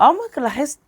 عمرك لاحظت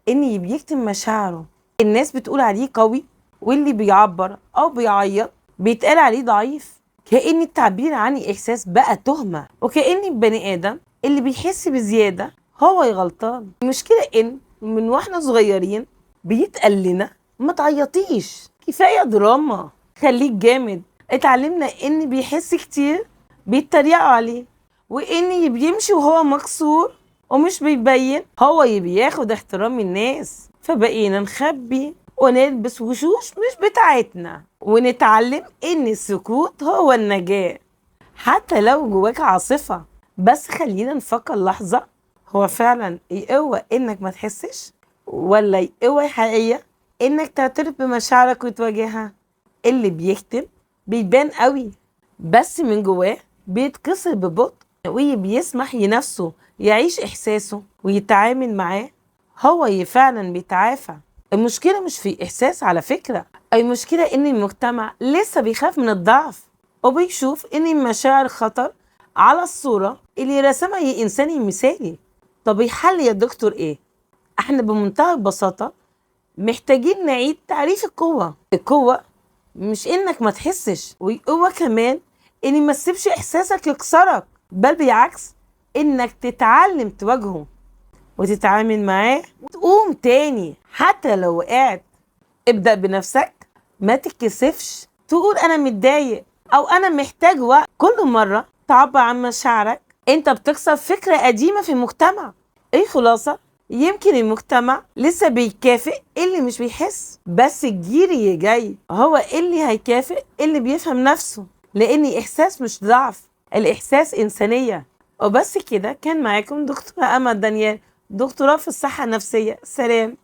إن اللي بيكتم مشاعره الناس بتقول عليه قوي، واللي بيعبر أو بيعيط بيتقال عليه ضعيف؟ كأن التعبير عن إحساس بقى تهمة، وكأن البني آدم اللي بيحس بزيادة هو غلطان. المشكلة إن من واحنا صغيرين بيتقال لنا ما تعيطيش، كفاية دراما، خليك جامد. اتعلمنا إن بيحس كتير بيتريقوا عليه، وإن بيمشي وهو مكسور ومش بيبين هو بياخد احترام الناس. فبقينا نخبي ونلبس وشوش مش بتاعتنا، ونتعلم إن السكوت هو النجاة حتى لو جواك عاصفة. بس خلينا نفكر لحظة، هو فعلا يقوى إنك ما تحسش، ولا يقوى حقيقية إنك تعترف بمشاعرك وتواجهها؟ اللي بيكتم بيبان قوي، بس من جواه بيتكسر ببطء، وبيسمح لنفسه يعيش إحساسه ويتعامل معاه، هو فعلا بيتعافى. المشكلة مش في إحساس على فكرة، المشكلة إن المجتمع لسه بيخاف من الضعف، وبيشوف إن المشاعر خطر على الصورة اللي رسمها الإنسان المثالي. طب الحل يا دكتور إيه؟ إحنا بمنتهى البساطة محتاجين نعيد تعريف القوة. القوة مش إنك ما تحسش، والقوة كمان إن ما تسيبش إحساسك يكسرك، بل بالعكس إنك تتعلم تواجهه وتتعامل معاه وتقوم تاني حتى لو وقعت. ابدأ بنفسك، ما تتكسفش تقول أنا متضايق أو أنا محتاج وقت. كل مرة تعبر عن مشاعرك أنت بتكسر فكرة قديمة في المجتمع. إيه خلاصة؟ يمكن المجتمع لسه بيكافئ اللي مش بيحس، بس الجيل اللي جاي هو اللي هيكافئ اللي بيفهم نفسه، لأن إحساس مش ضعف، الإحساس إنسانية. وبس كده، كان معاكم دكتورة أمل دانيال، دكتوراه في الصحة النفسية. سلام.